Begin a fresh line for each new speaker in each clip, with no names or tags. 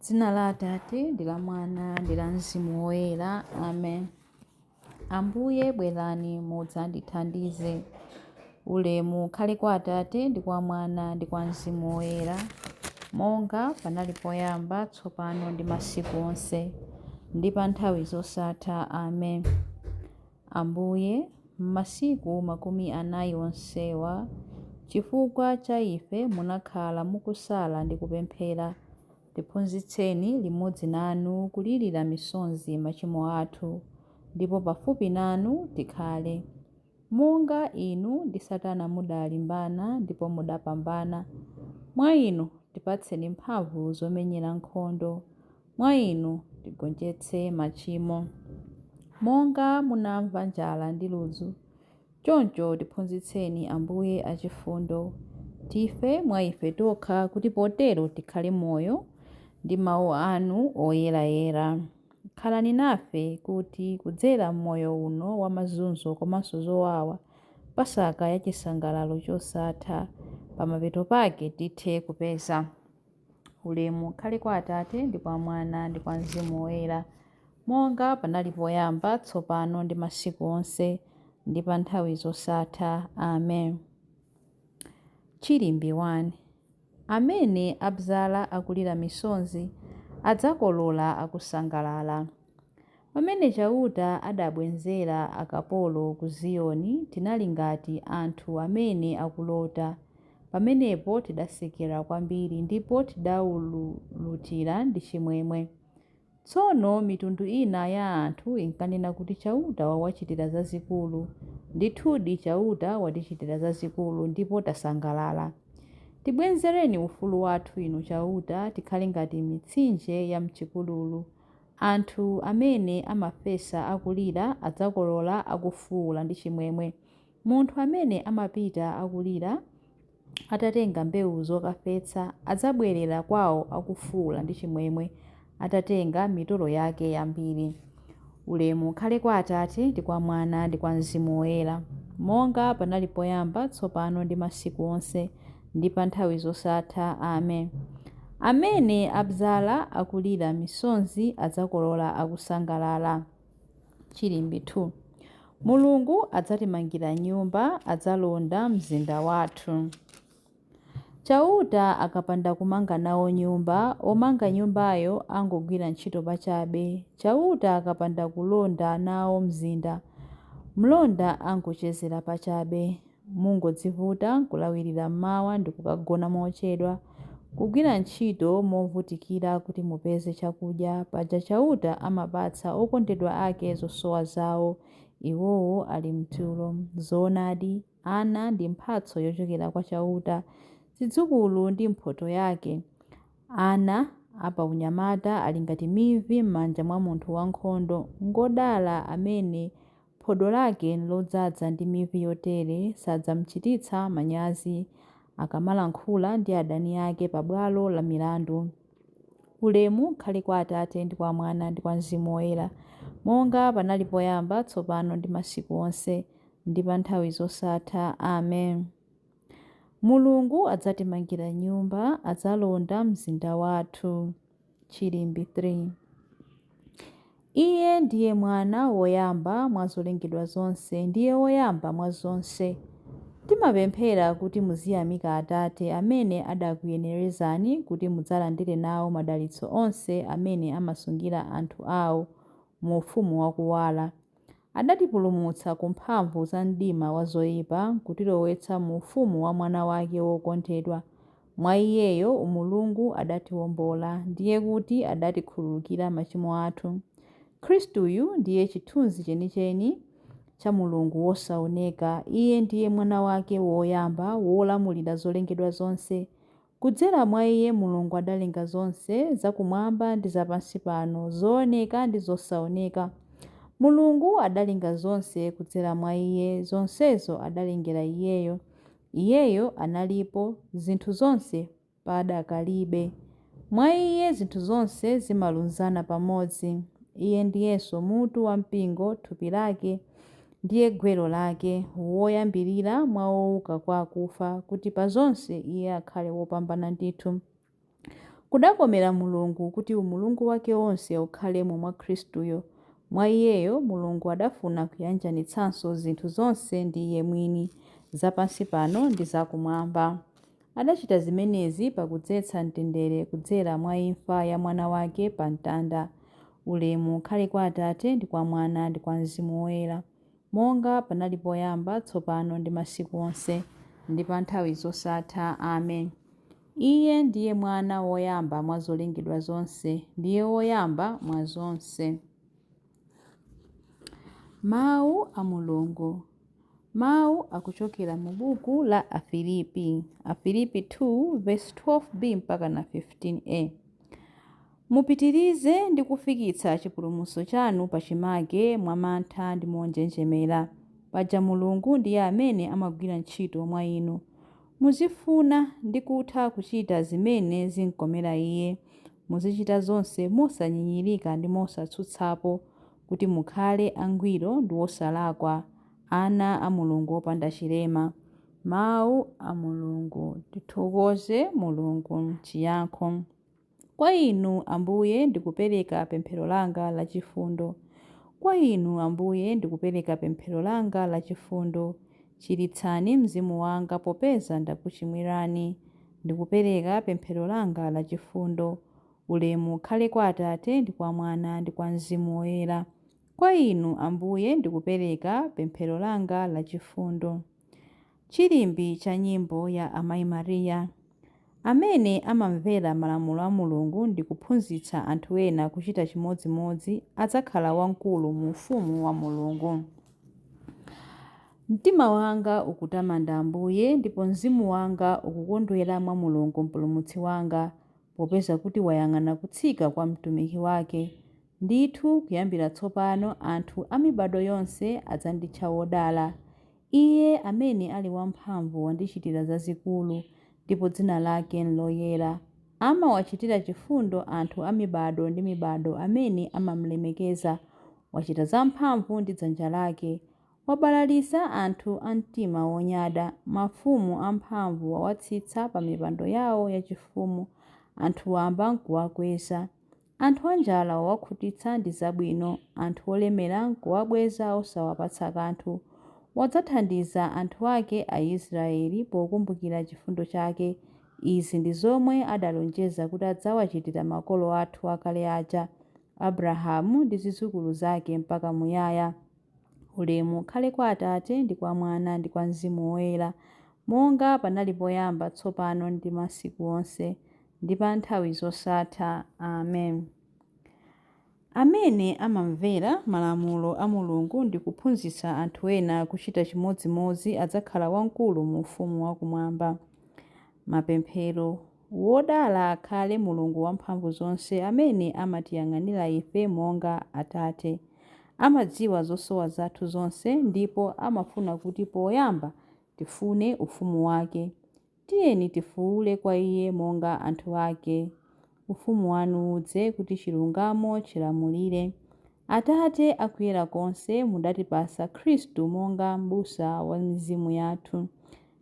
Dzina la Atate ndi la Mwana ndi la Mzimu Woyera. Amen. Ambuye bwerani mudzandithandize. Ulemu ukhale kwa Atate ndi kwa Mwana ndi kwa Mzimu Woyera, monga panali poyamba, tsopano ndi masiku onse, ndi pa nthawi zosatha. Amen. Ambuye, m'masiku 40 onsewa, chifukwa cha ife munakhala mukusala ndi kupemphera. Tiphunzitseni limodzi nanu kulirira misozi machimo athu, ndipo pafupi nanu tikhale. Monga inu ndi Satana mudalimbana ndipo mudapambana, mwa inu tipatseni mphamvu zomenyera nkhondo. Mwa inu tigonjetse machimo. Monga munamva njala ndi ludzu, choncho tiphunzitseni Ambuye achifundo, tife mwa ife tokha kuti potero tikhale moyo ndi mawu anu oyerayera. Khalani nafe kuti kudzera m'moyo uno wa mazunzo komanso zowawa, Pasaka ya chisangalalo chosatha, pamapeto pake tithe kupeza. Ulemu ukhale kwa Atate ndi kwa Mwana ndi kwa Mzimu Woyera, monga panali poyamba, tsopano ndi masiku onse, ndi pa nthawi zosatha. Amen. Chilimbi 1. Amene abzala akulira misozi, adzakolola akusangalala. Pamene Chauta adabwezera akapolo ku Ziyoni, tinali ngati anthu amene akulota. Pamenepo tidasekera kwambiri ndipo tidaululutira ndi chimwemwe. Tsono mitundu ina ya anthu inkanena kuti Chauta wawachitira zazikulu. Ndithudi Chauta watichitira zazikulu, ndipo tasangalala. Tibwezereni ufulu wathu, Inu Chauta, tikhale ngati mitsinje yam'chipululu. Anthu amene amafesa akulira adzakolola akufuula ndi chimwemwe. Munthu amene amapita akulira, atatenga mbeu zokafesa, adzabwerera kwao akufuula ndi chimwemwe, atatenga mitolo yake yambiri. Ulemu ukhale kwa Atate, ndi kwa Mwana, ndi kwa Mzimu Woyera, monga panali poyamba, tsopano ndi masiku onse, ndi pa nthawi zosatha. Amen. Amene abzala akulira misonzi adzakolola akusangalala. Chilimbi 2. Mulungu adzatimangira nyumba, adzalonda mzinda wathu. Chauta akapanda kumanga nawo nyumba, omanga nyumbayo angogwira ntchito pachabe. Chauta akapanda kulonda nawo mzinda, mlonda angochezera pachabe. Mungodzivuta n'kulawirira m'mawa ndi kukagona mochedwa, kugwira ntchito movutikira kuti mupeze chakudya. Paja Chauta amapatsa okondedwa ake zosowa zao, iwowo ali m'tulo. Zoonadi, ana ndi mphatso yochokera kwa Chauta, zidzukulu ndi mphotho yake. Ana apaunyamata ali ngati mivi m'manja mwa munthu wankhondo. Ngwodala amene Phodo lake nlodzaza ndi mivi yotere, sadzamchititsa manyazi akamalankhula ndi adani ake pa bwalo la milandu. Ulemu ukhale kwa Atate ndi kwa Mwana ndi kwa Mzimu Woyera, monga panali poyamba, tsopano ndi masiku onse, ndi pa nthawi zosatha. Amen. Mulungu adzatimangira nyumba, adzalonda mzinda wathu. Chilimbi 3. Iye ndiye Mwana woyamba mwa zolengedwa zonse, ndiye woyamba mwa zonse. Timapemphera kuti muziyamika Atate, amene adakuyenerezani kuti mudzalandire nawo madalitso onse amene amasungira anthu ao mu ufumu wa kuwala. Adatipulumutsa ku mphamvu za mdima wa zoipa, nkutilowetsa mu ufumu wa Mwana wake wokondedwa. Mwa Iyeyo Umulungu adatiwombola, ndiye kuti adatikhululukira machimo athu. Khristuyu ndiye chithunzi chenicheni cha Mulungu wosaoneka. Iye ndiye Mwana wake woyamba, wolamulira zolengedwa zonse. Kudzera mwa Iye Mulungu adalenga zonse, zakumwamba ndi za pansi pano, zooneka ndi zosaoneka. Mulungu adalenga zonse kudzera mwa Iye, zonsezo adalengera Iyeyo. Iyeyo analipo, zinthu zonse padakalibe. Mwa Iye zinthu zonse zimalunzana pamodzi. Iye ndiyenso mutu wa Mpingo, thupi lake, ndiye gwero lake, woyambirira mwa ouka kwa akufa, kuti pa zonse Iye akhale wopambana ndithu. Kudakomera Mulungu kuti umulungu wake wonse ukhalemo mwa Khristuyo. Mwa Iyeyo Mulungu adafuna kuyanjanitsanso zinthu zonse ndi Iye mwini, za pansi pano ndi zakumwamba. Adachita zimenezi pakudzetsa mtendere kudzera mwa imfa ya Mwana wake pa mtanda. Ulemu ukhale kwa Atate ndi kwa Mwana ndi kwa Mzimu Woyera, monga panali poyamba, tsopano ndi masiku onse, ndi pa nthawi zosatha. Amen. Iye ndiye Mwana woyamba mwa zolengedwa zonse, ndiye woyamba mwa zonse. Mawu a Mulungu. Mawu akuchokera mu buku la Afilipi, Afilipi 2 verse 12b mpaka na 15a. Mupitirize ndi kufikitsa chipulumutso chanu pachimake mwa mantha ndi monjenjemera. Paja Mulungu ndiye amene amagwira ntchito mwa inu. Muzifuna ndi kutha kuchita zimene zimkomera Iye. Muzichita zonse mosanyinyirika ndi mosatsutsapo, kuti mukhale angwiro ndi osalakwa, ana a Mulungu opanda chilema. Mawu a Mulungu. Tithokoze Mulungu. Chiyankho. Kwa Inu, Ambuye, ndikupereka pemphero langa lachifundo. Kwa Inu, Ambuye, ndikupereka pemphero langa lachifundo. Chiritsani mzimu wanga popeza ndakuchimwirani. Ndikupereka pemphero langa lachifundo. Ulemu ukhale kwa Atate ndi kwa Mwana ndi kwa Mzimu Woyera. Kwa Inu, Ambuye, ndikupereka pemphero langa lachifundo. Chilimbi cha nyimbo ya Amayi Mariya. Amene amamvera malamulo a Mulungu ndi kuphunzitsa anthu ena kuchita chimodzimodzi adzakhala wamkulu mu ufumu wa Mulungu. Mtima wanga ukutamanda Ambuye, ndipo mzimu wanga ukukondwera mwa Mulungu Mpulumutsi wanga, popeza kuti wayang'ana kutsika kwa mtumiki wake. Ndithu kuyambira tsopano anthu a mibado yonse adzanditcha wodala. Iye amene ali wamphamvu wandichitira zazikulu, ndipo dzina lake n'loyera. Amawachitira chifundo anthu a mibado ndi mibado amene amamlemekeza. Wachita zamphamvu ndi dzanja lake. Wabalalitsa anthu a mtima wonyada. Mafumu amphamvu wawatsitsa pa mipando yawo yachifumu, anthu wamba n'kuwakweza. Anthu anjala wawakhutitsa ndi zabwino, anthu olemera n'kuwabweza osawapatsa kanthu. Wadzathandiza anthu ake Aisraeli pokumbukira chifundo chake. Izi ndi zomwe adalonjeza kuti adzawachitira makolo athu akale aja, Abrahamu ndi zidzukulu zake mpaka muyaya. Ulemu ukhale kwa Atate ndi kwa Mwana ndi kwa Mzimu Woyera, monga panali poyamba, tsopano ndi masiku onse, ndi pa nthawi zosatha. Amen. Amene amamvera malamulo a Mulungu ndi kuphunzitsa anthu ena kuchita chimodzimodzi adzakhala wamkulu mu ufumu wakumwamba. Mapemphero. Wodala akhale Mulungu wamphamvu zonse amene amatiyang'anira ife monga Atate. Amadziwa zosowa zathu zonse ndipo amafuna kuti poyamba tifune ufumu wake. Tiyeni tifuwule kwa Iye monga anthu ake. Ufumu wanu udze kuti chilungamo chilamulire. Atate akuyera konse, mudatipatsa Khristu monga m'busa wa mizimu yathu.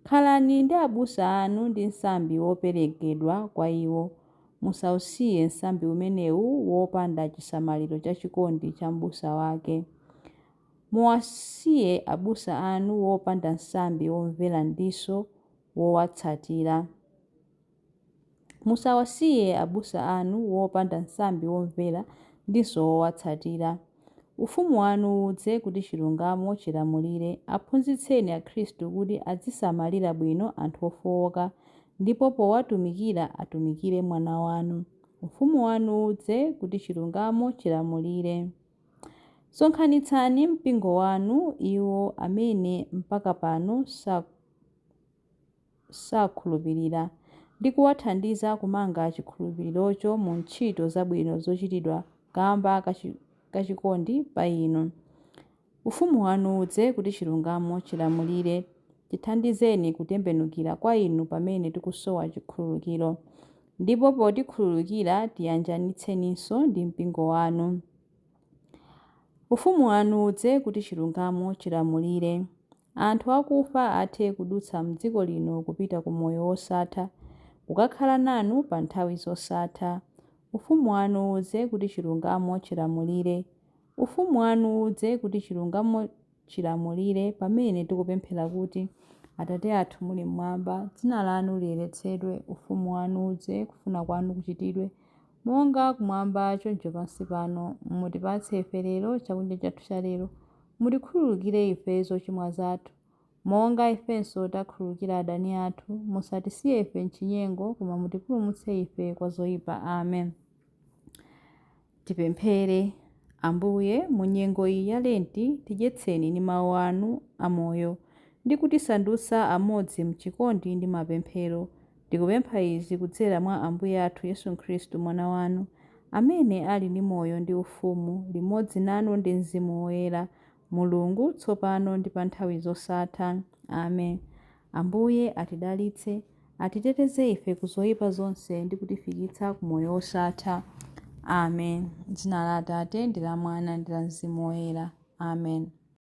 Khalani ndi abusa anu ndi nsambi woperekedwa kwa iwo. Musausiye nsambi umenewu wopanda chisamaliro cha chikondi cha m'busa wake. Muwasiye abusa anu wopanda nsambi womvera ndiso wowatsatira. Musawasiye abusa anu wopanda nsambi womvera ndinso wowatsatira. Ufumu wanu udze kuti chilungamo chilamulire. Aphunzitseni Akhristu kuti azisamalira bwino anthu ofowoka, ndipo powatumikira atumikire Mwana wanu. Ufumu wanu udze kuti chilungamo chilamulire. Sonkhanitsani mpingo wanu, iwo amene mpaka pano sakhulupirira, ndi kuwathandiza kumanga chikhulupirirocho mu ntchito zabwino zochitidwa kamba kachikondi pa inu. Ufumu wanu udze kuti chilungamo chilamulire. Tithandizeni kutembenukira kwa inu pamene tikusowa chikhululukiro, ndipo potikhululukira tiyanjanitseninso ndi mpingo wanu. Ufumu wanu udze kuti chilungamo chilamulire. Anthu akufa athe kudutsa m'dziko lino kupita ku moyo wosatha. kukakhala nanu pa nthawi zosatha. Ufumu wanu udze kuti chilungamo chilamulire. Ufumu wanu udze kuti chilungamo chilamulire pamene tikupemphera kuti, Atate athu muli mmwamba, dzina lanu liyeretsedwe, ufumu wanu udze, kufuna kwanu kuchitidwe, monga kumwamba choncho pansi pano. Mutipatse ife lero chakudya chathu cha lero. Mutikhululukire ife zochimwa zathu, monga ifenso takhululukira adani athu. Musatisiye ife mchinyengo, koma mutipulumutse ife kwa zoyipa. Amen. Tipemphere. Ambuye, mu nyengo iyi ya Lenti, tidyetseni ndi mawu anu amoyo ndi kutisandutsa amodzi mchikondi ndi mapemphero. Ndikupempha izi kudzera mwa Ambuye athu Yesu Khristu Mwana wanu, amene ali ndi moyo ndi ufumu, limodzi nanu ndi Mzimu Woyera, Mulungu, tsopano ndi pa nthawi zosatha. Amen. Ambuye atidalitse, atiteteze ife ku zoyipa zonse ndi kutifikitsa ku moyo wosatha. Amen. Dzina la Atate ndi la Mwana ndi la Mzimu Woyera. Amen.